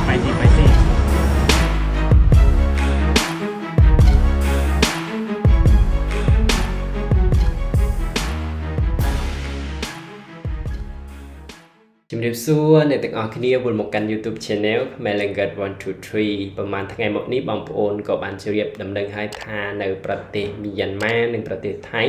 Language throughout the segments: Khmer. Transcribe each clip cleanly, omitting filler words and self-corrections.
ไปสิไปสิ ជំរាបសួរអ្នកទាំងអស់គ្នាវិលមកកាន់ YouTube Channel ខ្មែរ Language 1 2 3ប្រហែលថ្ងៃមកនេះបងប្អូនក៏បានជ្រាបដំណឹងហើយថានៅប្រទេសមីយ៉ាន់ម៉ានិងប្រទេសថៃ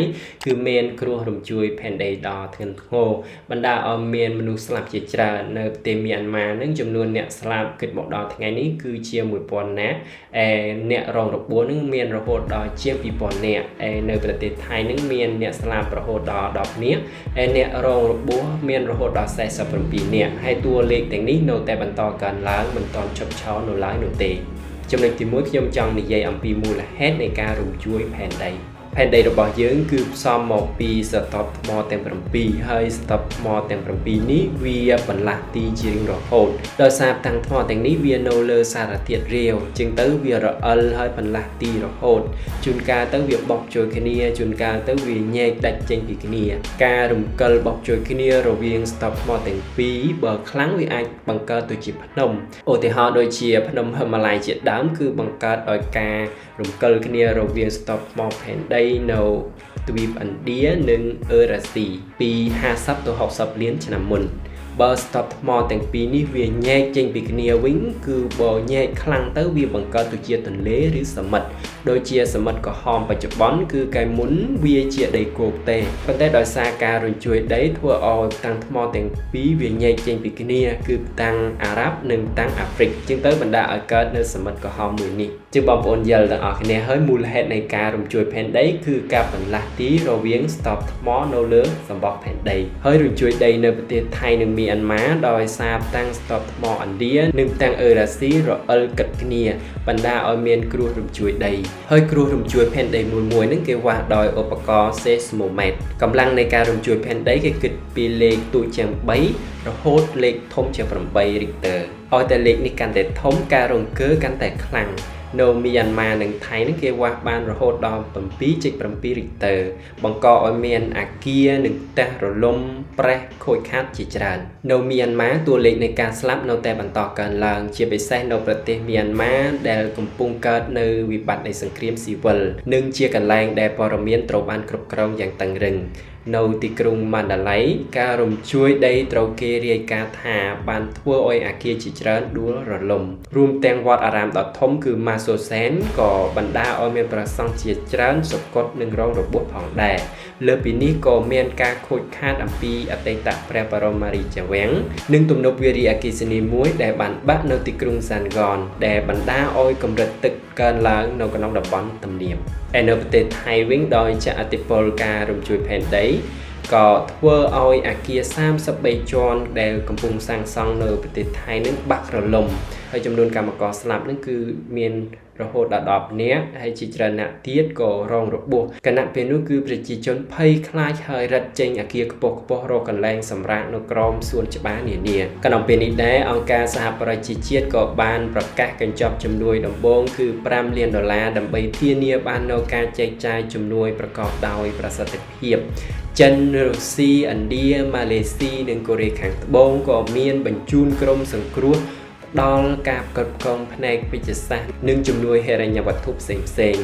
គឺមានគ្រោះរំជួយផែនដីដ៏ធ្ងន់ធ្ងរបណ្ដាលឲ្យមានមនុស្សស្លាប់ជាច្រើននៅប្រទេសមីយ៉ាន់ម៉ានឹងចំនួនអ្នកស្លាប់គិតមកដល់ថ្ងៃនេះគឺជា1000នាក់ឯអ្នករងរបួសនឹងមានរហូតដល់ជាង2000នាក់ឯនៅប្រទេសថៃនឹងមានអ្នកស្លាប់រហូតដល់10នាក់ឯអ្នករងរបួសមានរហូតដល់47នាក់ហើយតួលេខទាំងនេះនៅតែបន្តកើនឡើងមិនទាន់ឈប់ឈរនៅឡើយនោះទេចំណុចទី1ខ្ញុំចង់និយាយអំពីមូលហេតុនៃការរំជួយផែនដីផែនដីរបស់យើងគឺផ្សំមកពីស្រទាប់ថ្មទាំង7ហើយស្រទាប់ថ្មទាំង7នេះវាបន្លាស់ទីជារៀងរហូតដោយសារតាំងថ្មទាំងនេះវានៅលើសារធាតុរាវជាងទៅវារអិលហើយបន្លាស់ទីរហូតជួនកាលទៅវាបោកចូលគ្នាជួនកាលទៅវាញែកដាច់ចេញពីគ្នាការរំកិលបោកចូលគ្នារវាងស្រទាប់ថ្មទាំងពីរបើខ្លាំងវាអាចបង្កើតទៅជាភ្នំឧទាហរណ៍ដូចជាភ្នំហិមាល័យជាដើមគឺបង្កើតដោយការរំកិលគ្នារវាងស្រទាប់ថ្មផែនដីនៅទ្វីបឥណ្ឌានិងអឺរ៉ាស៊ីពី50ទៅ60លានឆ្នាំមុនបើស្ទាប់ថ្មទាំងពីរនេះវាញែកចេញពីគ្នាវិញគឺបើញែកខ្លាំងទៅវាបង្កើតទៅជាទន្លេឬសមុទ្រដូចជាសមុទ្រក្រហមបច្ចុប្បន្នគឺកាលមុនវាជាដីគោកទេប៉ុន្តែដោយសារការរញ្ជួយដីធ្វើឲ្យផ្ទាំងថ្មទាំងពីរវាញែកចេញពីគ្នាគឺផ្ទាំងអារ៉ាប់និងផ្ទាំងអាហ្វ្រិកជាងទៅបណ្ដាឲ្យកើតនៅសមុទ្រក្រហមមួយនេះជាងបងប្អូនយល់ទាំងអស់គ្នាហើយមូលហេតុនៃការរំជួយផែនដីគឺការបន្លាស់ទីរវាងស្ទប់ថ្មនៅលើសម្បកផែនដីហើយរញ្ជួយដីនៅប្រទេសថៃនិងមីយ៉ាន់ម៉ាដោយសារផ្ទាំងស្ទប់ថ្មឥណ្ឌានិងផ្ទាំងអឺរ៉ាស៊ីរអិលគិតគ្នាបណ្ដាឲ្យមានគ្រោះរំជួយដីហើយគ្រោះរំជួយផែនដីមួយមួយនឹងគេវាស់ដោយឧបករណ៍សេស្ម៉ូម៉ែត្រកម្លាំងនៃការរំជួយផែនដីគេគិតពីលេខទូចជាង3រហូតលេខធំជាង8រីកទ័រឲ្យតែលេខនេះកាន់តែធំការរង្គើកាន់តែខ្លាំងនៅមីយ៉ាន់ម៉ានិងថៃនឹងគេវាស់បានរហូតដល់7.7រីកទ័របង្កឲ្យមានអាគារនិងផ្ទះរលំប្រេះខូចខាតជាច្រើននៅមីយ៉ាន់ម៉ាតួលេខនៃការស្លាប់នៅតែបន្តកើនឡើងជាពិសេសនៅប្រទេសមីយ៉ាន់ម៉ាដែលកំពុងកើតនៅវិបត្តិនៃសង្គ្រាមស៊ីវិលនិងជាកន្លែងដែលព័ត៌មានត្រូវបានគ្រប់គ្រងយ៉ាងតឹងរឹងនៅទីក្រុងម៉ាន់ដាឡៃការរំជួយដីត្រូវគេរាយការណ៍ថាបានធ្វើឲ្យអាគារជាច្រើនដួលរលំរួមទាំងវត្តអារាមដ៏ធំគឺម៉ាសូសែនក៏បណ្ដាលឲ្យមានព្រះសង្ឃជាច្រើនសុគតនិងរងរបួសផងដែរលើពីនេះក៏មានការខូចខាតអំពីអតីតព្រះបរមរាជវាំងនិងទំនប់វារីអគ្គិសនីមួយដែលបានបាក់នៅទីក្រុងសាន់ហ្គនដែលបណ្ដាលឲ្យកម្រិតទឹកកើនឡើងនៅក្នុងតំបន់ទំនាបឯនៅប្រទេសថៃវិញដោយចាក់ឥទ្ធិពលការរំជួយផែនដីក៏ធ្វើឲ្យអាគារ33ជាន់ដែលកំពុងសាងសង់នៅប្រទេសថៃនឹងបាក់រលំហើយចំនួនកម្មករស្លាប់នឹងគឺមានរហូតដល់10នាក់ហើយជាច្រើនអ្នកទៀតក៏រងរបួសខណៈពេលនោះគឺប្រជាជនភ័យខ្លាចហើយរត់ចេញអាគារខ្ពស់ខ្ពស់រកកន្លែងសម្រាកនៅក្រោមសួនច្បារនានាក្នុងពេលនេះដែរអង្គការសហប្រជាជាតិក៏បានប្រកាសកញ្ចប់ជំនួយដំបូងគឺ5លានដុល្លារដើម្បីធានាបាននូវការចែកចាយជំនួយប្រកបដោយប្រសិទ្ធភាពចិនរុស្ស៊ីឥណ្ឌាម៉ាឡេស៊ីនិងកូរ៉េខាងត្បូងក៏មានបញ្ជូនក្រុមសង្គ្រោះផ្ដល់ការផ្គត់ផ្គង់ផ្នែកវិទ្យាសាស្ត្រនិងជំនួយហិរញ្ញវត្ថុផ្សេងផ្សេង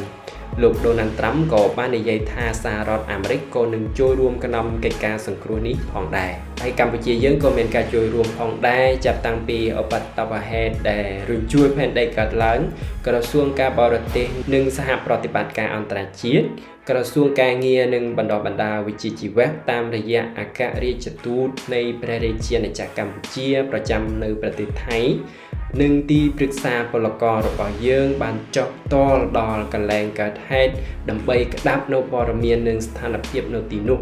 លោកដូណាល់ត្រាំក៏បាននិយាយថាសហរដ្ឋអាមេរិកក៏នឹងចូលរួមក្នុងកិច្ចការសង្គ្រោះនេះផងដែរហើយកម្ពុជាយើងក៏មានការចូលរួមផងដែរចាប់តាំងពីឧបទ្ទវហេតុដែលរញ្ជួយផែនដីកើតឡើងក្រសួងការបរទេសនិងសហប្រតិបត្តិការអន្តរជាតិក្រសួងការងារនិងបណ្ដុះបណ្ដាលវិជ្ជាជីវៈតាមរយៈអគ្គរាជទូតនៃព្រះរាជាណាចក្រកម្ពុជាប្រចាំនៅប្រទេសថៃនិងទីប្រឹក្សាពលកររបស់យើងបានចុះផ្ទាល់ដល់កន្លែងកើតហេតុដើម្បីក្តាប់នៅព័ត៌មាននិងស្ថានភាពនៅទីនោះ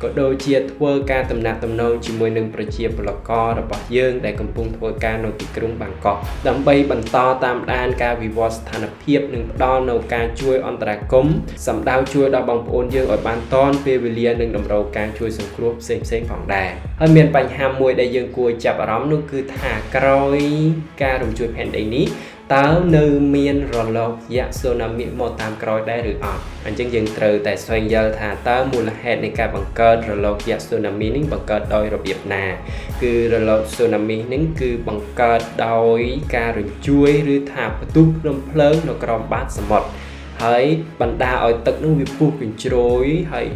ក៏ដូចជាធ្វើការទំនាក់ទំនងជាមួយនឹងប្រជាពលកររបស់យើងដែលកំពុងធ្វើការនៅទីក្រុងបាងកកដើម្បីបន្តតាមដានការវិវត្តស្ថានភាពនិងផ្ដល់នូវការជួយអន្តរាគមន៍សម្ដៅជួយដល់បងប្អូនយើងឲ្យបានទាន់ពេលវេលានិងតម្រូវការជួយសង្គ្រោះផ្សេងៗផងដែរហើយមានបញ្ហាមួយដែលយើងគួរចាប់អារម្មណ៍នោះគឺថាក្រោយការរំជួយផែនដីនេះ តើនៅមានរលកយក្សស៊ូណាមីមកតាមក្រោយដែរឬអត់អញ្ចឹងយើងត្រូវតែស្វែងយល់ថាតើមូលហេតុនៃការបង្កើតរលកយក្សស៊ូណាមីនេះបង្កើតដោយរបៀបណាគឺរលកស៊ូណាមីនេះគឺបង្កើតដោយការរញ្ជួយឬថាផ្ទុះភ្នំភ្លើងនៅក្រោមបាតសមុទ្រហើយបណ្ដាលឲ្យទឹកនោះវាពុះកញ្ជ្រោយហើយ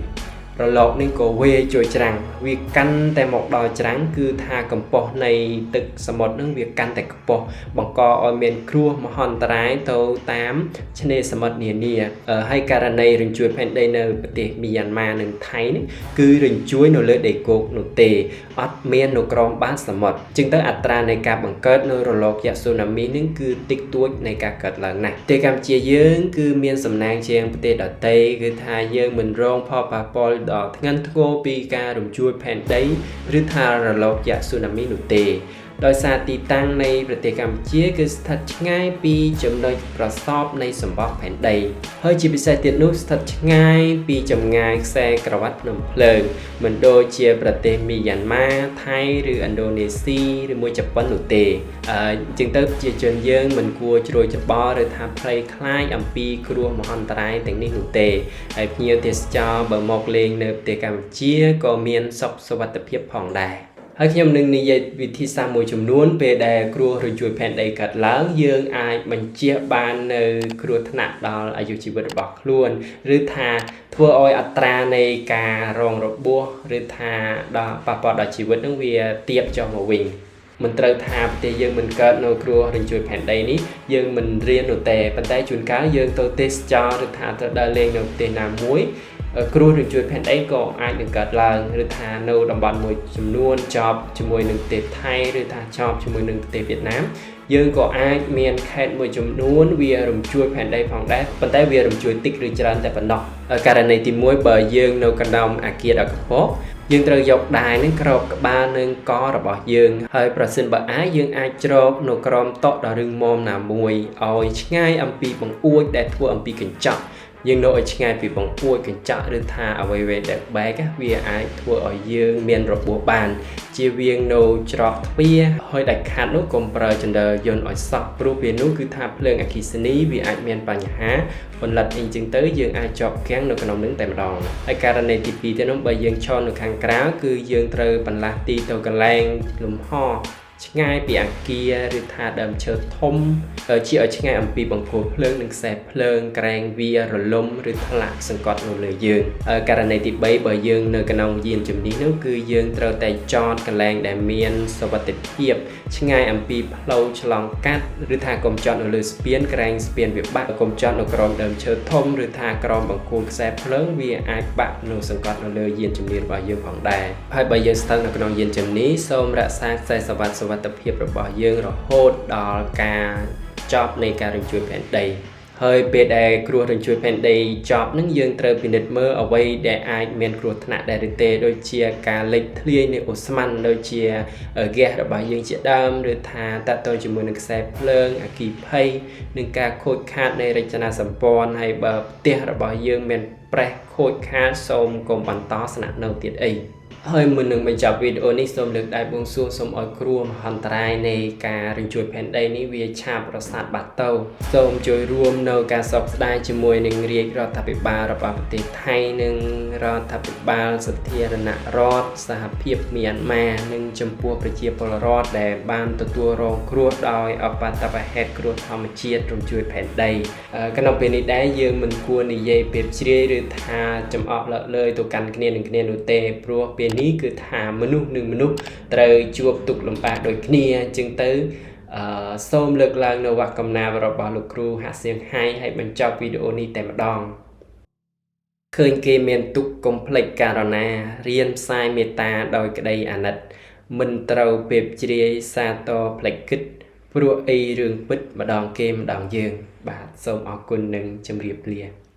រលកនេះក៏វេជួយច្រាំងវាកាន់តែមកដល់ច្រាំងគឺថាកម្ពស់នៃទឹកសមុទ្រនឹងវាកាន់តែខ្ពស់បង្កឲ្យមានគ្រោះមហន្តរាយទៅតាមឆ្នេរសមុទ្រនានាហើយករណីរញ្ជួយផែនដីនៅប្រទេសមីយ៉ាន់ម៉ានិងថៃនេះគឺរញ្ជួយនៅលើដីគោកនោះទេអត់មាននៅក្រោមបាតសមុទ្រចឹងទៅអត្រានៃការបង្កើតនៅរលកយក្សស៊ូណាមីនឹងគឺតិចតួចនៃការកើតឡើងណាស់ប្រទេសកម្ពុជាយើងគឺមានសំណាងជាងប្រទេសដទៃគឺថាយើងមិនរងផលប៉ះពាល់ដល់ធ្ងន់ធ្ងរពីការរំជួលផែនដីឬថារលកយក្សស៊ូណាមីនោះទេដោយសារទីតាំងនៃប្រទេសកម្ពុជាគឺស្ថិតឆ្ងាយពីចំណុចប្រសពនៃសម្បកផែនដីហើយជាពិសេសទៀតនោះស្ថិតឆ្ងាយពីចម្ងាយខ្សែក្រវ៉ាត់ភ្នំភ្លើងមិនដូចជាប្រទេសមីយ៉ាន់ម៉ាថៃឬឥណ្ឌូនេស៊ីឬមួយជប៉ុននោះទេអញ្ចឹងទៅប្រជាជនយើងមិនគួរជ្រួលច្របល់ឬថាភ័យខ្លាចអំពីគ្រោះមហន្តរាយទាំងនេះនោះទេហើយភ្ញៀវទេសចរបើមកលេងនៅប្រទេសកម្ពុជាក៏មានសុខសុវត្ថិភាពផងដែរហើយខ្ញុំនឹងនិយាយវិធីសាស្ត្រមួយចំនួនពេលដែលគ្រោះរញ្ជួយផែនដីកើតឡើងយើងអាចបញ្ជៀសបាននៅគ្រោះថ្នាក់ដល់អាយុជីវិតរបស់ខ្លួនឬថាធ្វើឲ្យអត្រានៃការរងរបួសឬថាដល់ប៉ះពាល់ដល់ជីវិតនឹងវាទាបចុះមកវិញមិនត្រូវថាប្រទេសយើងមិនកើតនៅគ្រោះរញ្ជួយផែនដីនេះយើងមិនរៀននោះទេប៉ុន្តែជួនកាលយើងទៅទេសចរឬថាទៅដើរលេងនៅប្រទេសណាមួយគ្រោះរញ្ជួយផែនដីក៏អាចនឹងកើតឡើងឬថានៅតំបន់មួយចំនួនជាប់ជាមួយនឹងប្រទេសថៃឬថាជាប់ជាមួយនឹងប្រទេសវៀតណាមយើងក៏អាចមានខេត្តមួយចំនួនវារំជួយផែនដីផងដែរប៉ុន្តែវារំជួយតិចឬច្រើនតែប៉ុណ្ណោះករណីទី1បើយើងនៅក្រោមអាគារដ៏ខ្ពស់យើងត្រូវយកដៃនឹងគ្របក្បាលនឹងករបស់យើងហើយប្រសិនបើអាចយើងអាចជ្រកនៅក្រោមតុដ៏រឹងមាំណាមួយឲ្យឆ្ងាយអំពីបង្អួចដែលធ្វើអំពីកញ្ចក់យើងនៅឲ្យឆ្ងាយពីបង្អួចកញ្ចក់ឬថាអ្វីៗដែលបែកវាអាចធ្វើឲ្យយើងមានរបួសបានជៀសវាងនៅច្រកទ្វារហើយដាច់ខាតនោះកុំប្រើចន្ទយន្តឲ្យសោះព្រោះពេលនោះគឺថាភ្លើងអគ្គិសនីវាអាចមានបញ្ហាបន្លិតអីចឹងទៅយើងអាចជាប់គាំងនៅក្នុងនឹងតែម្ដងហើយករណីទី2ទៀតនោះបើយើងឈរនៅខាងក្រៅគឺយើងត្រូវបន្លាស់ទីទៅកន្លែងលំហឆ្ងាយពីអាគារឬថាដើមឈើធំជាឲ្យឆ្ងាយអំពីបង្គោលភ្លើងនិងខ្សែភ្លើងក្រែងវារលំឬធ្លាក់សង្កត់នៅលើយើងករណីទី3បើយើងនៅក្នុងយានជំនិះនោះគឺយើងត្រូវតែចតកន្លែងដែលមានសុវត្ថិភាពឆ្ងាយអំពីផ្លូវឆ្លងកាត់ឬថាកុំចតនៅលើស្ពានក្រែងស្ពានវាបាក់កុំចតនៅក្រោមដើមឈើធំឬថាក្រោមបង្គោលខ្សែភ្លើងវាអាចបាក់នៅសង្កត់នៅលើយានជំនិះរបស់យើងផងដែរហើយបើយើងស្ថិតនៅក្នុងយានជំនិះសូមរក្សាខ្សែសវត្ថិភាពរបស់យើងរហូតដល់ការចប់នៃការរញ្ជួយផែនដីហើយពេលដែលគ្រោះរញ្ជួយផែនដីចប់នឹងយើងត្រូវពិនិត្យមើលអ្វីដែលអាចមានគ្រោះថ្នាក់ដែរឬទេដូចជាការលេចធ្លាយនៃអូស្មန်ដូចជាហ្គាសរបស់យើងជាដើមឬថាតទៅជាមួយនឹងខ្សែភ្លើងអគ្គិភ័យនិងការខូចខាតនៃរចនាសម្ព័ន្ធហើយបើផ្ទះរបស់យើងមានប្រេះខូចខាតសូមកុំបន្តស្នាក់នៅទៀតអីហើយមុននឹងបញ្ចប់វីដេអូនេះសូមលើកដៃបួងសួងសូមឲ្យគ្រោះមហន្តរាយនៃការរញ្ជួយផែនដីនេះវាឆាប់រសាត់បាត់ទៅសូមជួយរួមនៅការសោកស្ដាយជាមួយនឹងរាជរដ្ឋាភិបាលរបស់ប្រទេសថៃនិងរដ្ឋាភិបាលសាធារណរដ្ឋសហភាពមីយ៉ាន់ម៉ានិងចំពោះប្រជាពលរដ្ឋដែលបានទទួលរងគ្រោះដោយអបតបហេតុគ្រោះធម្មជាតិរញ្ជួយផែនដីក្នុងពេលនេះដែរយើងមិនគួរនិយាយពេបជ្រាយឬថាចំអកលើកលែងទៅកាន់គ្នានឹងគ្នានោះទេព្រោះពេលនេះគឺថាមនុស្សនិងមនុស្សត្រូវជួបទុក្ខលំបាកដូចគ្នាអញ្ចឹងទៅសូមលើកឡើងនៅវគ្គកំណាព្យរបស់លោកគ្រូហាក់សៀងហៃហើយបញ្ចប់វីដេអូនេះតែម្ដងឃើញគេមានទុក្ខកុំភ្លេចករណារៀនផ្សាយមេត្តាដោយក្តីអាណិតមិនត្រូវពេបជ្រាយសាទរផ្លេចគិតព្រោះអីរឿងពិតម្ដងគេម្ដងយើងបាទសូមអរគុណនិងជម្រាបលា